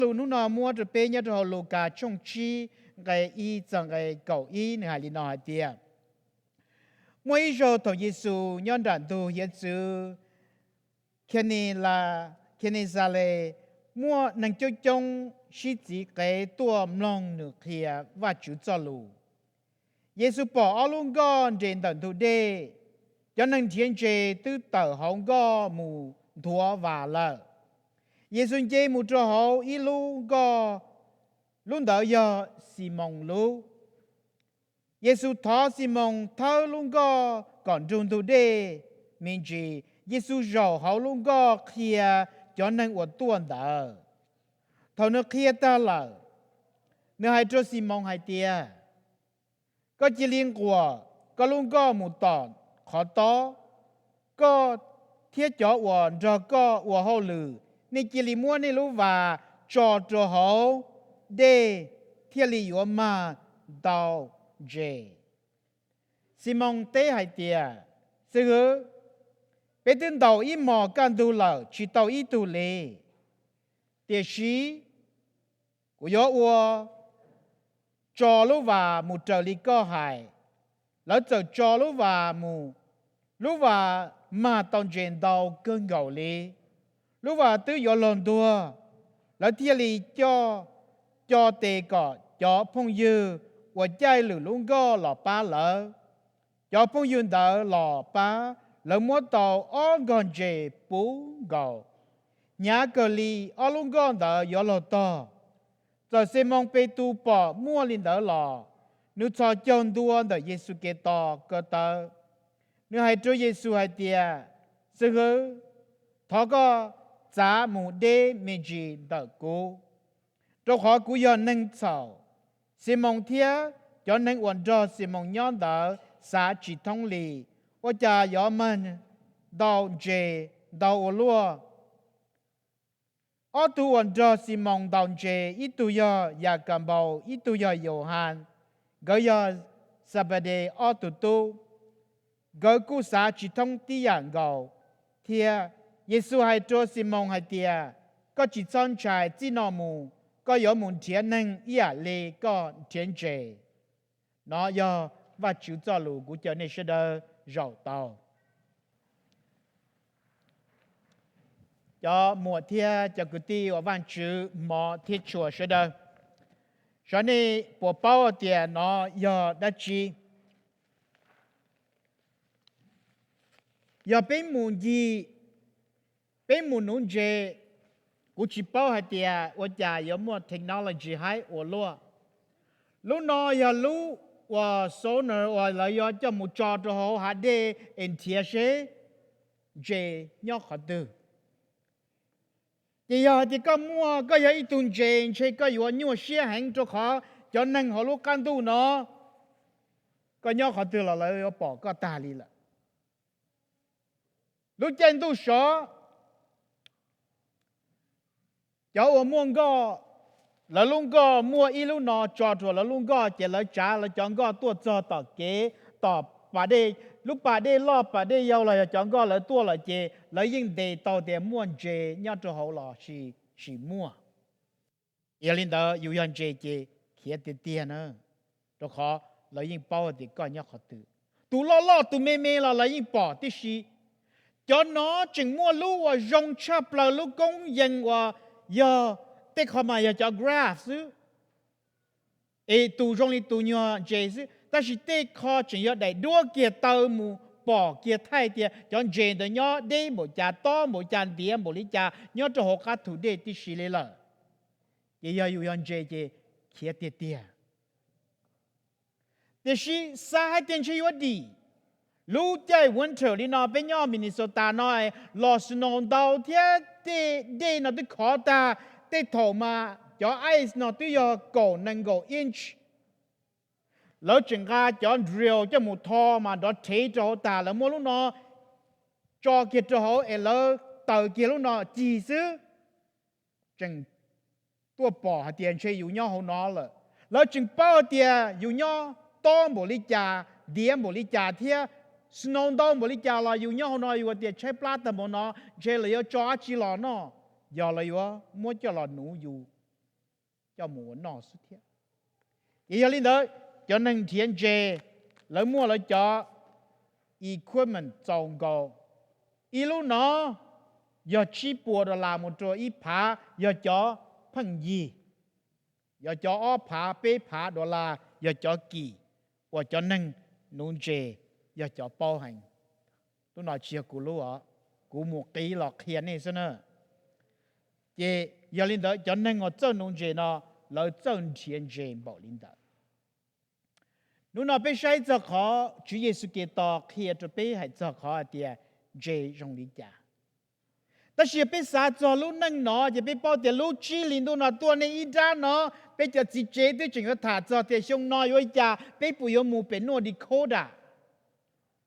Lus hnub no muab rau peb nyob rau hauv Lukas tshooj tsib nqe ib txog nqe kaum ib, nws hais li no hais tias, muaj ib zaug thaum Yexus nyob nram ntug hiav txwv Khenixales, muaj neeg coob coob sib txiv qev tuaj mloog nws qhia Vajtswv txoj lus. Yexus pom ob lub nkoj nres ntawm ntug dej, cov neeg nrhiav ntses twb tawm hauv nkoj mus nthuav vas lawm. Yexus nce mus rau hauv ib lub nkoj, lub ntawd yog Ximoos lub. Yexus thov Ximoos thawb lub nkoj kom nrug ntug dej me ntsis. Yexus zaum hauv lub nkoj qhia cov neeg uas tuaj ntawd. Thaum nws qhia tag lawm, nws hais rau Ximoos hais tias, koj cia li nquam koj lub nkoj mus tom qhov tob. Koj thiab cov uas nrog koj ua hauj lwm, nej cia li muab nej lub vas tso rau hauv dej thiaj li yuav mag ntau ntses. Ximoos teb hais tias, xib hwb, peb twb ntaus ib hmos kaj ntug lawm tsis tau ib tug li. Tiam sis kuv yuav ua tso lub vas mus raws li koj hais. Lawv txawm tso lub vas mus, lub vas mag tau ntses ntau kawg nkaus li. Lub vas twb yuav luag ntuag, lawv thiaj li co tes kom cov phooj ywg uas caij lwm lub nkoj los pab lawv. Cov phooj ywg ntawd los pab, lawv muab tau ob nkoj ntses puv nkaus, hnyav kawg li ob lub nkoj ntawd yuav luag tog. Txawm Ximoos Petus pom muaj li ntawd los, nws txhos caug ntua ntawm Yexus Khetos ko taw. Nws hais rau Yexus hais tias, xib hwb, thov koj txav mus deb me ntsis ntawm kuv, rau qhov kuv yog neeg txhaum. Ximoos thiab cov neeg uas nrog Ximoos nyob ntawd xav tsis thoob li, ua cas yuav mag ntau ntses ntau ua luaj. Ob tug uas nrog Ximoos ntaus ntses, ib tug yog Yakaunpaus, ib tug yog Yauhas, nkawd yog Xanpades ob tug tub. Nkawd kuj xav tsis thoob tib yam nkaus thiab. Yexus hais rau Ximoos hais tias, koj tsis txhob ntshai, txij no mus koj yuav mus nrhiav neeg ib yam li koj nrhiav ntses. Nov yog Vajtswv txoj lus, kuv caw nej sawv daws zaum tau. Cov muam thiab cov kwv tij uas Vajtswv hmov thiab tshua sawv daws, xyov nej puas paub tias nov yog dab tsi? Yog peb mus ncig, peb mus nuv ntses, kuv tsis paub hais tias ua cas yuav muaj technology haib ua luaj. Lub no yog lub uas sonar uas lawv yuav coj mus tso rau hauv hav dej es nrhiav seb ntses nyob qhov twg. Ces yog hais tias koj muaj, koj yog ib tug ntses, ntshe koj yuav nyuaj siab heev, rau qhov cov neeg hauv lub qab ntuj no, koj nyob qhov twg los lawv yuav pom koj tag li lawm. Lub caij ntuj sov, cov uas muaj nkoj, lawv lub nkoj muaj ib lub no tso rau lawv lub nkoj, ces lawv tsav lawv cov nkoj tuaj txog tom kev, tom pas dej, lub pas dej loj pas dej yau los yog cov nkoj lawv tuaj lawm, ces lawv yeej ntes tau tias muaj ntses nyob rau hauv los sis tsis muaj. Yog li ntawd yus yog ntses ces khiav tiag tiag na, rau qhov lawv yeej paub tias koj nyob qhov twg. Tus loj loj tus me me los lawv yeej pom tib si. Cov no tseem muaj lub uas zoo tshaj plaws, lub koob yees uas yog tej qho mas yog cov graph xwb, es tus zoo li tus nyuag ntses xwb, tab sis tej qho tseem yog daim duab kiag taw mus pom kiag thaij tias cov ntses ntawd nyob deb npaum cas, tob npaum cas, ntiav npaum li cas nyob rau hauv qab thu dej tib si li lawm. Ces yog yus yog ntses ces khiav tiag tiag. Tiam sis xav hais tias ntshe yuav dim. Lub caij winter li no peb nyob Minnesota no los snow ntau thiab tej dej no twb khov tag. Tej thaum mas cov ice no twb yog kaum nees nkaum inch. Lawv tseem nqa cov drill coj mus tho mas nrov rhev rau hauv tas, lawv muab lub no tso kiag rau hauv es lawv taws kiag lub no cig xwb. Tseem tuaj pom hais tias ntshe yus nyob hauv no lawm. Lawv tseem paub hais tias yus nyob tob npaum li cas, ntiav npaum li cas thiab snow ntau npaum li cas los yus nyob hauv no yus tias tshaib plab tag npaum no, ntshe lawv yuav tso dab tsi los noj, yog lawv yuav muab coj los nuv yus. coj mus ua noj xwb thiab. Ces yog li ntawd, cov neeg nrhiav ntses, lawv muaj lawv cov equipment txaus nkaus. Ib lub no yog tsib puas dollar mus rau ib phav, yog cov pheej yig, yog cov ob phav peb phav dollar, yog cov kim uas cov neeg nuv ntses yog cov paub heev. Lub no tsis yog kuv lub os, kuv mus qiv los qhia nej xwb na. Ces yog li ntawd, cov neeg uas txawj nuv ntses no, lawv txawj nrhiav ntses npaum li ntawd. Hnub no peb saib txog qhov Tswv Yexus Khetos qhia rau peb hais txog qhov hais tias ntses zoo li cas. Tab sis yog peb xav txog lub neej no ces peb paub tias lub tsib hlis ntuj no tuaj nej ib nrab no, peb cov txiv tsev twb tseem yuav tham txog tias xyoo no yuav li cas, peb puas yuav mus pem nuaj Dakota.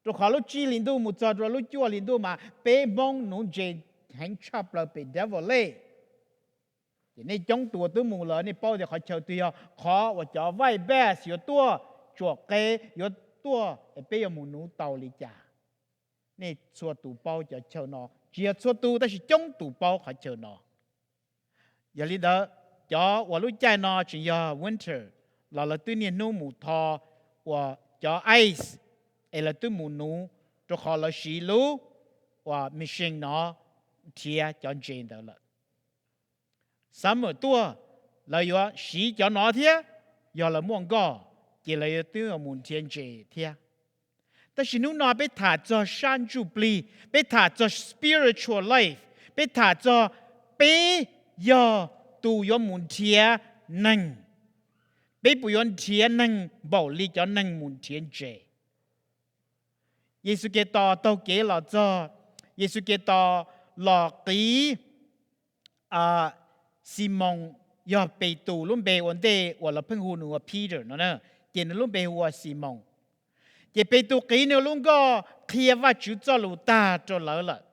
Rau qhov lub tsib hlis ntuj mus txog rau lub cuaj hlis ntuj mas peb Hmoob nuv ntses heev tshaj plaws pem Devil Lake. Ces nej coob tus uas twb mus lawm nej paub tias qhov chaw twg yog qhov uas cov white bass yuav tuaj tsuam qe, yuav tuaj, peb yuav mus nuv tau li cas. Nej txhua tus paub cov chaw no, tsis yog txhua tus tab sis coob tus paub qhov chaw no. Yog li ntawd, cov uas lub caij no tseem yog winter los lawv twb niaj hnub mus tho uas cov ice, es lawv twb mus nuv, rau qhov lawv siv lub uas machine no nrhiav cov ntses ntawd lawm. Summer tuaj, lawv yuav siv cov no thiab, yog lawv muaj nkoj, ces lawv yuav twb mus nrhiav ntses thiab. Tab sis hnub no peb tham txog sab ntsuj plig, peb tham txog spiritual life, peb tham txog peb yog tus yuav mus nrhiav neeg. Peb puas yuav nrhiav neeg npaum li cov neeg mus nrhiav ntses? Yexus Khetos taug kev los txog, Yexus Khetos los qiv Ximoos, yog Petus lub npe ua ntej uas lawv pheej hu nws ua Peter no, ces nws lub npe hu ua Ximoos. Ces Petus qiv nws lub nkoj qhia Vajtswv txoj lus tag rau lawv lawm.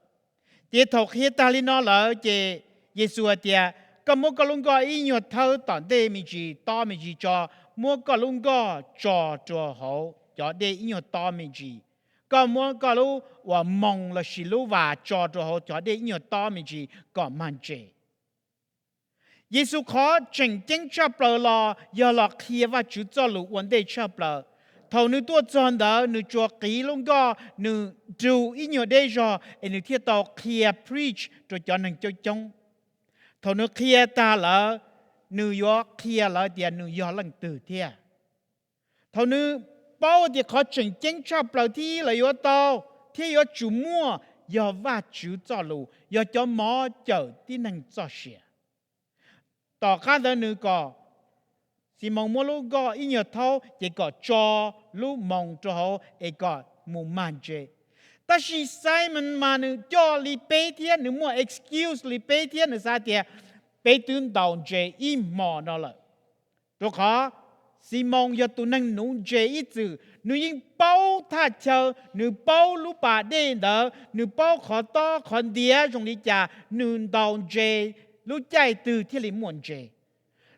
Ces thaum qhia tag li no lawm ces Yexus hais tias, koj muab koj lub nkoj ib nyuag thawb tom ntej me ntsis tob me ntsis tso, muab koj lub nkoj tso rau hauv cov dej ib nyuag tob me ntsis. Koj muab koj lub uas moos lossis lub vas tso rau hauv cov dej ib nyuag tob me ntsis kom mag ntses. Yexus qhov tseem ceeb tshaj plaws los yog los qhia Vajtswv txoj lus ua ntej tshaj plaws. Thaum nws tuaj txog ntawd nws tsuas qiv lub nkoj, nws rug ib nyuag deb zog es nws thiaj tau qhia preach rau cov neeg coob coob. Thaum nws qhia tag lawm, nws yuav qhia lawv tias nws yog leej twg thiab. Thaum nws paub tias qhov tseem ceeb tshaj plaws thiab lawv yuav tau thiab yuav tsum muaj yog Vajtswv txoj lus, yog cov mov cawm tib neeg txoj sia. Tom qab ntawd nws kom Ximoos muab lub nkoj ib nyuag thawb ces kom tso lub moos rau hauv es kom mus mag ntses. Tab sis Simon mas nws coj li peb thiab, nws muaj excuse li peb thiab, nws xav tias peb twb ntaus ntses ib hmos no lawm. Rau qhov Ximoos yog tus neeg nuv ntses ib txwm, nws yeej paub thaj chaw, nws paub lub pas dej ntawd, nws paub qhov tob qhov ntiav zoo li cas, nws ntaus ntses lub caij twg thiaj li muaj ntses.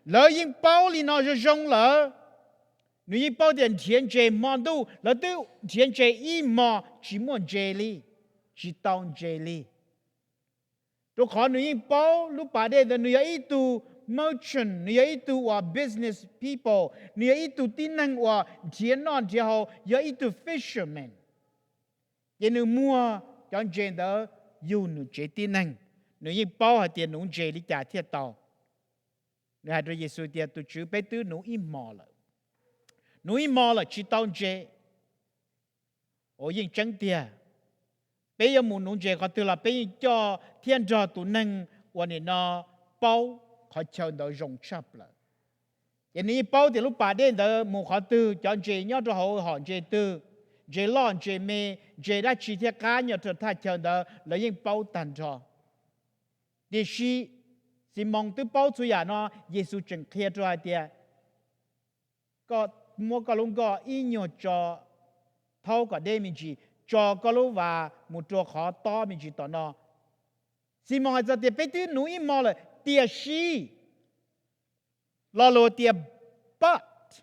Lawv yeej paub li no zoo zoo lawm. Nws yeej paub tias nrhiav ntses hmo ntuj, lawv twb nrhiav ntses ib hmos tsis muaj ntses li, tsis tau ntses li. Rau qhov nws yeej paub lub pas dej ntawd, nws yog ib tug merchant, nws yog ib tug uas business people, nws yog ib tug tib neeg uas nrhiav noj nrhiav haus, yog ib tug fisherman. Ces nws muag cov ntses ntawd yug nws tsev tib neeg, nws yeej paub hais tias nuv ntses li cas thiaj tau. Nws hais rau Yexus tias, tus Tswv, peb twb nuv ib hmos lawm, nuv ib hmos lawm tsis tau ntses. Ua yeej tseeb tiag, peb yuav mus nuv ntses qhov twg los peb yeej coj thiab nrog tus neeg uas nim no paub qhov chaw ntawd zoo tshaj plaws. Ces nws yeej paub tias lub pas dej ntawd mus qhov twg, cov ntses nyob rau hauv hom ntses twg, ntses loj ntses me, ntses dab tsi thiaj qab nyob rau thaj chaw ntawd lawv yeej paub tag nrho. Tiam sis Ximoos twb paub txhua yam no, Yexus tseem qhia rau hais tias, koj muab koj lub nkoj ib nyuag tso, thaub kom deb me ntsis, tso koj lub vas mus rau qhov tob me ntsis tom no. Ximoos hais txog tias, peb twb nuv ib hmo lawm, tiam sis, lo lus tias but,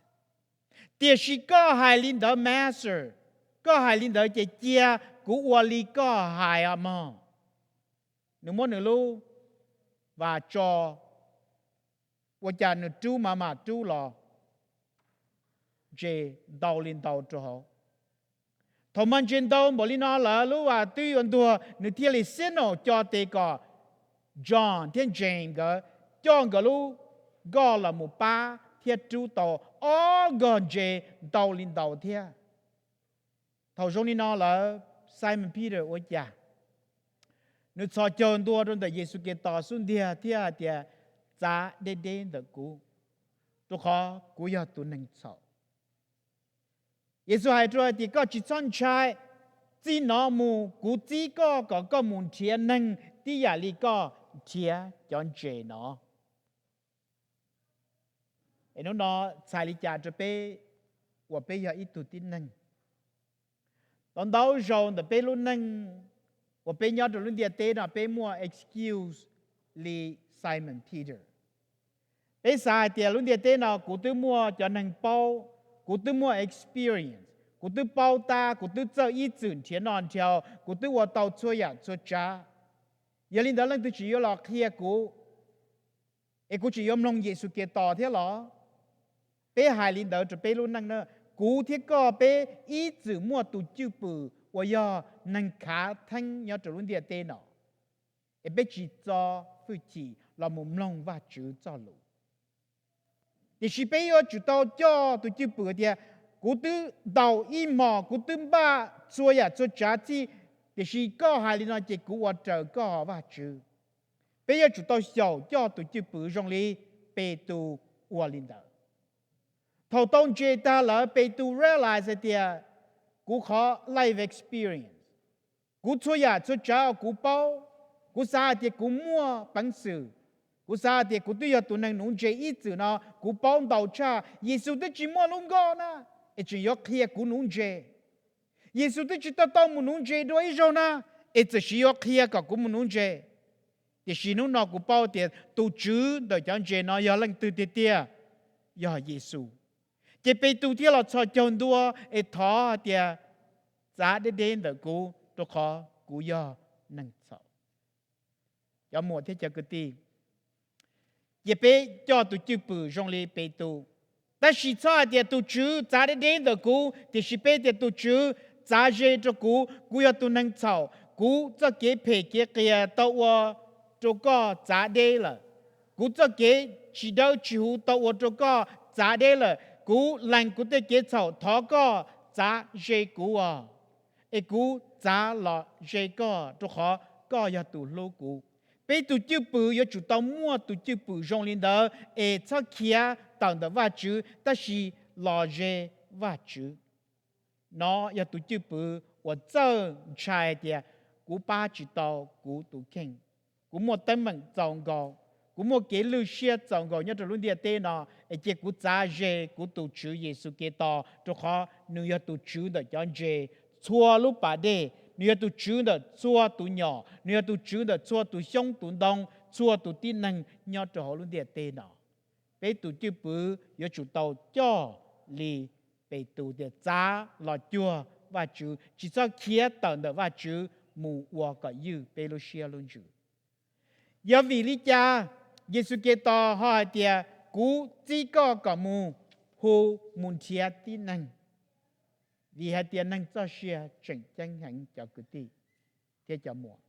tiam sis koj hais li ntawd Master, koj hais li ntawd ces cia kuv ua li koj hais os mog. Nws muab nws lub vas tso ua cas nws rub mas mam rub los ntses ntau li ntau rau hauv. Thaum mas ntses ntau npaum li no lawm, lub vas twb yuav ntuag, nws thiaj li signal co tes kom John thiab James nkawd coj nkawd lub nkoj los mus pab thiab rub tau ob nkoj ntses ntau li ntau thiab. Thaum zoo li no lawm, Simon Peter ua cas? Nws txhos caug ntua rau ntawm Yexus Khetos xub ntiag thiab hais tias, Txav deb deb ntawm kuv, rau qhov kuv yog tus neeg txhaum. Yexus hais rau hais tias, Koj tsis txhob ntshai, txij no mus kuv txib koj kom koj mus nrhiav neeg tib yam li koj nrhiav cov ntses no. Es hnub no txhais li cas rau peb uas peb yog ib tug tib neeg? Tau ntau zaus ntawm peb lub neej uas peb nyob rau lub ntiaj teb no peb muaj excuse li Simon Peter. Peb xav hais tias lub ntiaj teb no kuv twb muaj cov neeg paub, kuv twb muaj experience, kuv twb paub tab, kuv twb txawj ib txwm nrhiav noj nrhiav haus, kuv twb ua tau txhua yam txhua tsav. Yog li ntawd leej twg tsis yuav los qhia kuv, es kuv tseem yuav mloog Yexus Khetos thiab los? Peb hais li ntawd rau peb lub neej na. Kuv thiab koj peb ib txwm muaj tus cwj pwm uas yog neeg khav theeb nyob rau lub ntiaj teb no, es peb tsis txo hwj chim los mus mloog Vajtswv txoj lus. Tiam sis peb yuav tsum tau coj tus cwj pwm tias, kuv twb ntaus ib hmos, kuv twb npaj txhua yam txhua tsav txhij, tiam sis koj hais li no ces kuv ua raws koj, Vajtswv. Peb yuav tsum tau xyaum coj tus cwj pwm zoo li Petus ua li ntawd. Thaum tau ntses tag lawm, Petus realize hais tias, kuv qhov life experience, kuv txhua yam txhua tsav uas kuv paub, kuv xav hais tias kuv muaj peev xwm, kuv xav hais tias kuv twb yog tus neeg nuv ntses ib txwm no, kuv paub ntau tshaj. Yexus twb tsis muaj lub nkoj na, es tseem yuav qhia kuv nuv ntses. Yexus twb tsis tau tau mus nuv ntses dua ib zaug na, es txawm siv yuav qhia kom kuv mus nuv ntses. Tiam sis hnub no kuv paub tias tus tswv ntawm cov ntses no yog leej twg tiag tiag, yog Yexus. Ces Petus thiaj los txhos caug ntua es thov hais tias, txav deb deb ntawm kuv, rau qhov kuv yog neeg txhaum. Cov muam thiab cov kwv tij, cia peb coj tus cwj pwm zoo li Petus. Tab sis txhob hais tias, tus tswv, txav deb deb ntawm kuv, tiam sis peb tias, tus tswv, txav ze rau kuv, kuv yog tus neeg txhaum, kuv txoj kev phem kev qias tau ua rau koj txav deb lawm. Kuv txoj kev tsis dawb tsis huv tau ua rau koj txav deb lawm. Kuv lees kuv tej kev txhaum, thov koj txav ze kuv os. Es kuv txav los ze koj, rau qhov koj yog tus hlub kuv. Peb tus cwj pwm yuav tsum tau muaj tus cwj pwm zoo li ntawd, es txhob khiav tawm ntawm Vajtswv, tab sis los ze Vajtswv. No yog tus cwj pwm uas txawj ntshai tias, kuv pab tsis tau kuv tus kheej, kuv muaj teeb meem txaus nkaus, kuv muaj kev lwj siab txaus nkaus nyob rau lub ntiaj teb no, es cia kuv txav ze kuv tus Tswv Yexus Khetos, rau qhov nws yog tus tswv ntawm cov ntses txhua lub pas dej, nws yog tus tswv ntawm txhua tus nyom, nws yog tus tswv ntawm txhua tus xyoob tus ntoo, txhua tus tib neeg nyob rau hauv lub ntiaj teb no. Peb tus cwj pwm yuav tsum tau coj li Petus tias, txav los cuag Vajtswv, tsis txhob khiav tawm ntawm Vajtswv mus ua kom ywj peb lub siab lub ntsws. Yog vim li cas Yexus Khetos ho hais tias, kuv txib koj kom mus hu, mus nrhiav tib neeg? Vim hais tias neeg txoj sia tseem ceeb heev, cov kwv tij thiab cov muam.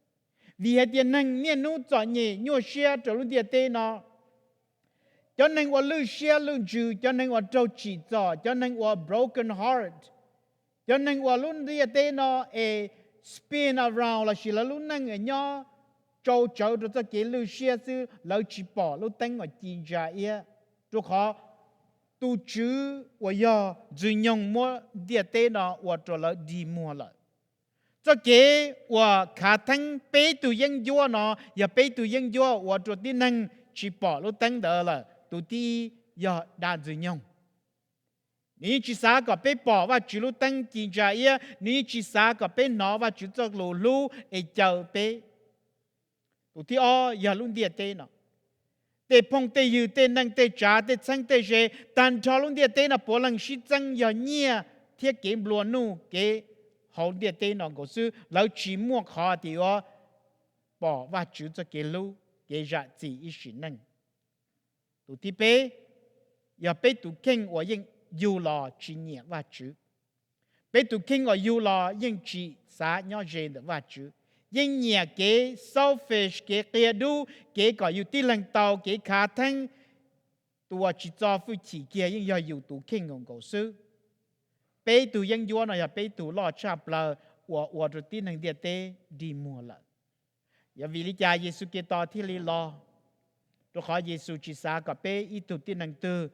Vim hais tias neeg niaj hnub txom nyem nyuaj siab rau lub ntiaj teb no. Cov neeg uas lwj siab lwj ntsws, cov neeg uas raug tsim txom, cov neeg uas broken heart, cov neeg uas lub ntiaj teb no es spin around lossis lawv lub neej es nyob tsau tsawv rau txoj kev lwj siab xwb, lawv tsis pom lub teeb uas ci ntsa iab, rau qhov tus Tswv uas yog Ntxwg Nyoog muab ntiaj teb no ua rau lawv dig muag lawm. Txoj kev uas khav theeb peb tug yeeb ncuab no yog peb tug yeeb ncuab ua rau tib neeg tsis pom lub teeb ntawd lawm. Tus thib ib yog dab Ntxwg Nyoog. Nws yeej tsis xav kom peb pom Vajtswv lub teeb ci ntsa iab, nws yeej tsis xav kom peb hnov Vajtswv txoj lus hlub es caw peb. Tus thib ob yog lub ntiaj teb no. Tej phooj tej ywg, tej neej tej tsav, tej txheeb tej ze, tag nrho lub ntiaj teb no puav leej sib txeeb yog nyiaj thiab kev nplua nuj kev hauv ntiaj teb no nkaus xwb. Lawv tsis muaj qhov tias yuav pom Vajtswv txoj kev hlub, kev zam txim ib sim neej. Tus thib peb, yog peb tus kheej uas yeej yug los tsis nyiam Vajtswv. Peb tus kheej uas yug los yeej tsis xav nyob ze ntawm Vajtswv, yeej nyiam kev selfish, kev qia dub, kev kom yus tib leeg tau kev khav theeb. Tus uas tsis txo hwj chim kiag yeej yog yus tus kheej nkaus nkaus xwb. Peb tug yeeb ncuab no yog peb tug loj tshaj plaws uas ua rau tib neeg ntiaj teb dig muag lawm. Yog vim li cas Yexus Khetos thiaj li los? Rau qhov Yexus tsis xav kom peb ib tug tib neeg twg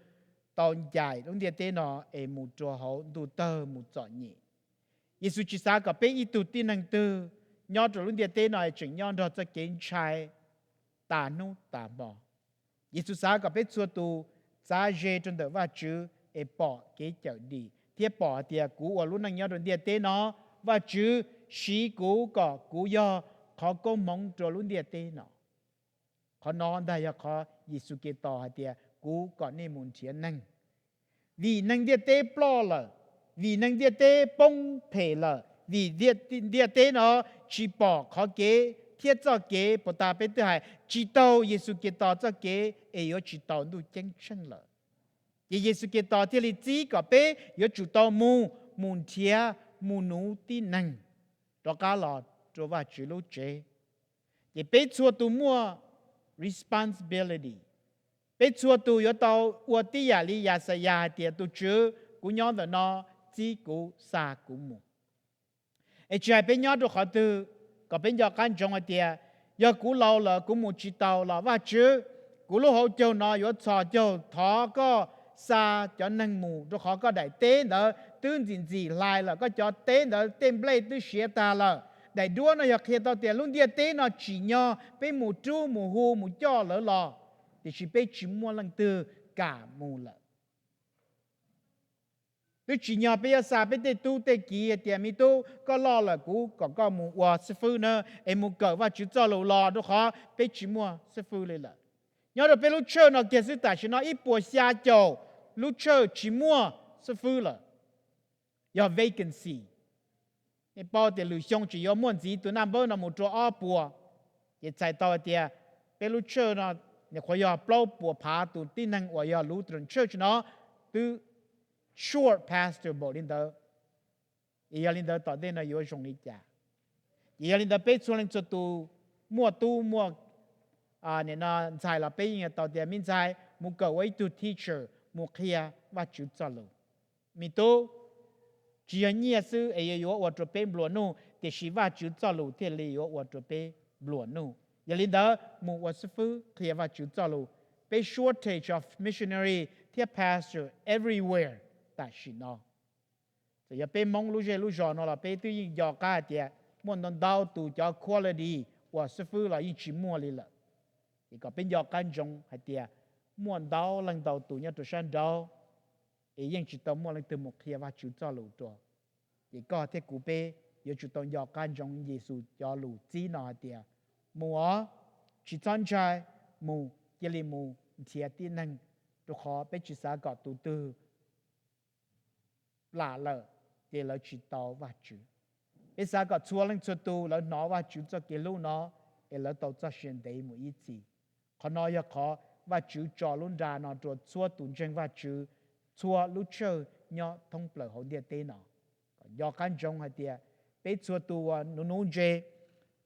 tau ncaim lub ntiaj teb no es mus rau hauv ntuj tawg mus txom nyem. Yexus tsis xav kom peb ib tug tib neeg twg nyob rau lub ntiaj teb no es tseem nyob nrog txoj kev ntshai tas hnub tas hmo. Yexus xav kom peb txhua tus txav ze rau ntawm Vajtswv es pom kev cawm dim thiab pom hais tias kuv ua lub neej nyob rau ntiaj teb no, Vajtswv siv kuv kom kuv yog qhov koob hmoov rau lub ntiaj teb no. Qhov no ntag yog qhov Yexus Khetos hais tias kuv kom nej mus nrhiav neeg. Vim neeg ntiaj teb ploj lawm, vim neeg ntiaj teb poob phem lawm, vim ntiaj teb no tsis pom qhov kev thiab txoj kev, puas tas peb twb hais tsis taug Yexus Khetos txoj kev es yuav tsis tau ntuj ceeb tsheej lawm. Ces Yexus Khetos thiaj li txib kom peb yuav tsum tau mus, mus nrhiav, mus nuv tib neeg rov qab los rau Vajtswv lub tsev. Ces peb txhua tus muaj responsibility. Peb txhua tus yuav tau ua tib yam li Yaxayas hais tias, tus Tswv, kuv nyob ntawm no, txib kuv, xa kuv mus. Es tsis hais peb nyob rau qhov twg, kom peb nco qab ntsoov hais tias, yog kuv laus lawm kuv mus tsis taus los Vajtswv, kuv lub hauv caug no yuav txhos caug, thov koj xa cov neeg mus, rau qhov koj daim teb ntawd twb ntxim ntxim hlais lawm, koj cov teb ntawd tej nplej twb siav tag lawm. Daim duab no yog qhia tau tias lub ntiaj teb no tsim nyog peb mus rub mus hu mus coj lawv los, tiam sis peb tsis muaj leej twg kam mus lawm. Twb tsim nyog peb yuav xa peb tej tub tej kiv hais tias, me tub, koj loj lawm kuv kom koj mus ua xib fwb na, es mus kawm Vajtswv txoj lus los, rau qhov peb tsis muaj xib fwb li lawm. Nyob rau peb lub tshawj no kiag xwb tam sim no ib puas xya caum lub tshawj tsis muaj xib fwb lawm. Yog vacancy. Nej paub tias lwm xyoo tseem yuav muaj ntxiv tus naj npawb no mus rau ob puas. Ces txhais tau hais tias peb lub tshawj no nyuam qhuav yog plaub puas phav tus tib neeg uas yog Lutheran Church no twb short pastor npaum li ntawd. Es yog li ntawd tom ntej no yuav zoo li cas? Ces yog li ntawd peb txhua leej txhua tus muaj tub muaj ntxhais los peb yeej yuav tau tias, me ntxhais, mus kawm ua ib tug teacher, mus qhia Vajtswv txoj lus. Me tub, tsis yog nyiaj xwb es yuav ua rau peb nplua nuj, tiam sis Vajtswv txoj lus thiaj li yuav ua rau peb nplua nuj. Yog li ntawd mus ua xib fwb qhia Vajtswv txoj lus. Peb shortage of missionary thiab pastor everywhere tam sim no. Txawm yog peb Hmoob lub zej lub zos no los peb twb yeej nco qab hais tias muaj ntau ntau tus cov quality uas xib fwb los yeej tsis muaj li lawm. Ces kom peb nco qab ntsoov hais tias muaj ntau leej ntau tus nyob rau sab nraud es yeej tsis tau muaj leej twg mus qhia Vajtswv txoj lus rau. Ces koj thiab kuv peb yuav tsum tau nco qab ntsoov Yexus cov lus txib no hais tias, mus os, tsis txhob ntshai, mus, cia li mus nrhiav tib neeg, rau qhov peb tsis xav kom tus twg lam lawm ces lawv tsis tau Vajtswv. Peb xav kom txhua leej txhua tus lawv hnov Vajtswv txoj kev hlub no es lawv tau txoj sia ntev mus ib txhis. Qhov no yog qhov Vajtswv tso lub nra no rau txhua tus ntseeg Vajtswv txhua lub tshawj nyob thoob plaws hauv ntiaj teb no. Kom nco qab ntsoov hais tias peb txhua tus uas nuv nuv ntses,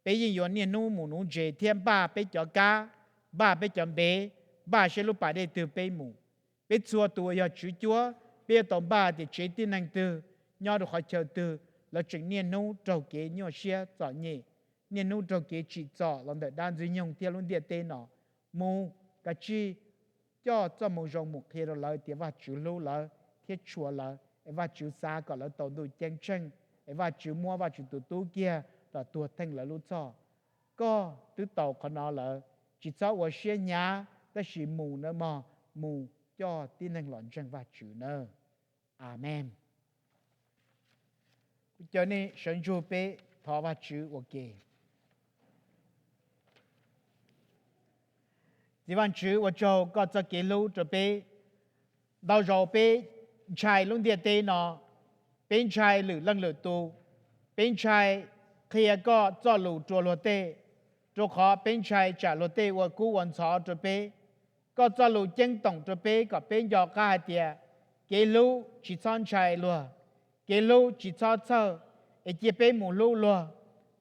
peb yeej yuav niaj hnub mus nuv ntses thiab npaj peb cov kab, npaj peb cov npev, npaj seb lub pas dej twg peb mus. Peb txhua tus uas yog tswv cuab, peb yuav tau npaj tias tsev tib neeg twg, nyob rau qhov chaw twg, lawv tseem niaj hnub raug kev nyuaj siab txom nyem, niaj hnub raug kev tsim txom los ntawm dab ntxwg nyoog thiab lub ntiaj teb no. Mus, kav tsij coj txoj moo zoo mus qhia rau lawv tias Vajtswv hlub lawv thiab tshua lawv, es Vajtswv xav kom lawv tau ntuj ceeb tsheej, es Vajtswv muab Vajtswv tus tub kiag los tuag theej lawv lub txhoj. Koj twb tau qhov no lawm, tsis txhob ua siab hnyav, tab sis mus nawb mog, mus coj tib neeg los ntseeg Vajtswv nawb. Amees. Kuv caw nej sawv ntsug peb thov Vajtswv ua ke. Txiv Vajtswv, ua tsaug koj txoj kev hlub rau peb. Ntau zaus peb ntshai lub ntiaj teb no, peb ntshai lwm leej lwm tus, peb ntshai qhia koj txoj lus rau luag tej, rau qhov peb ntshai tsam luag tej ua kub ua ntxhov rau peb. Koj txoj lus ceeb toom rau peb kom peb nco qab hais tias kev hlub tsis txhob ntshai luag, kev hlub tsis txhob txhawj, es cia peb mus hlub luag.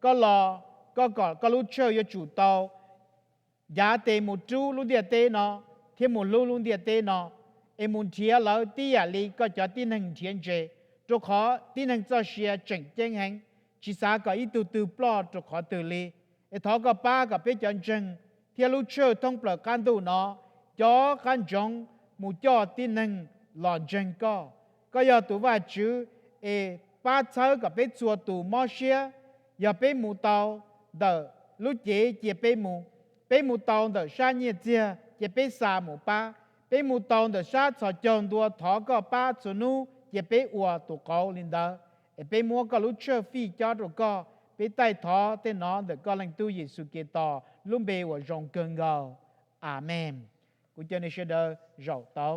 Koj los, koj kom koj lub tshawj yuav tsum tau ncav tes mus rub lub ntiaj teb no thiab mus hlub lub ntiaj teb no, es mus nrhiav lawv tib yam li koj cov tib neeg nrhiav ntses, rau qhov tib neeg txoj sia tseem ceeb heev, tsis xav kom ib tug twg ploj rau qhov twg li. Es thov koj pab kom peb cov ntseeg thiab lub tshawj thoob plaws qab ntuj no cov qab ntsoov mus coj tib neeg los ntseeg koj. Koj yog tus Vajtswv, es pab txhawb kom peb txhua tus mob siab. Yog peb mus tau ntawm lub cev cia peb mus, peb mus tau ntawm sab nyiaj txiag cia peb xa mus pab, peb mus tau ntawm sab txhos caug ntua thov koj pab txhua hnub cia peb ua tus qauv li ntawd. Es peb muab koj lub tshawj fij cob rau koj, peb taij thov tej no ntawm koj Leej Tub Yexus Khetos lub npe uas zoo kawg nkaus. Amees. Kuv cov nej sawv daws zaum tau